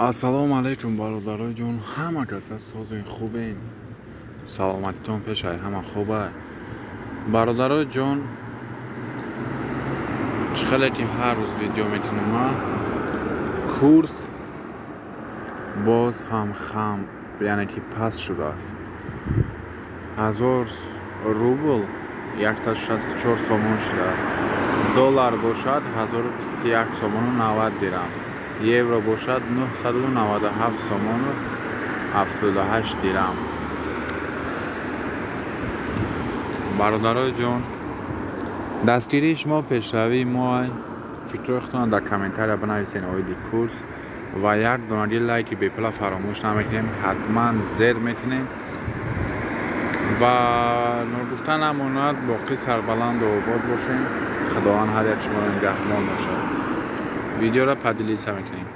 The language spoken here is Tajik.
Ассалому алайкум, бародарои ҷон, ҳама каса созен, хубен, саломатитон пешай, ҳама хуба. Бародарои ҷон, чӣ хеле ки ҳар рӯз видео метунам, курс боз ҳам хам, яъне ки паст шудааст. 1000 рубл 164 сомон шудааст. Доллар бошад 1021 сомону 90 дирам. Евро бошад 997 сомону 78 дирам. Бародарои ҷон, дастгирии шумо пешравии мо. Фикрҳои худтонро дар комментария бинависен оиди курс ва як донаги лайки бепула фаромӯш намекунем, ҳатман зер мекунем ва ногуфта намонад, боқӣ сарбаланду обод бошем. Худованд ҳар як шуморо нигаҳбон бошад. Видеоро поделиться мекунем.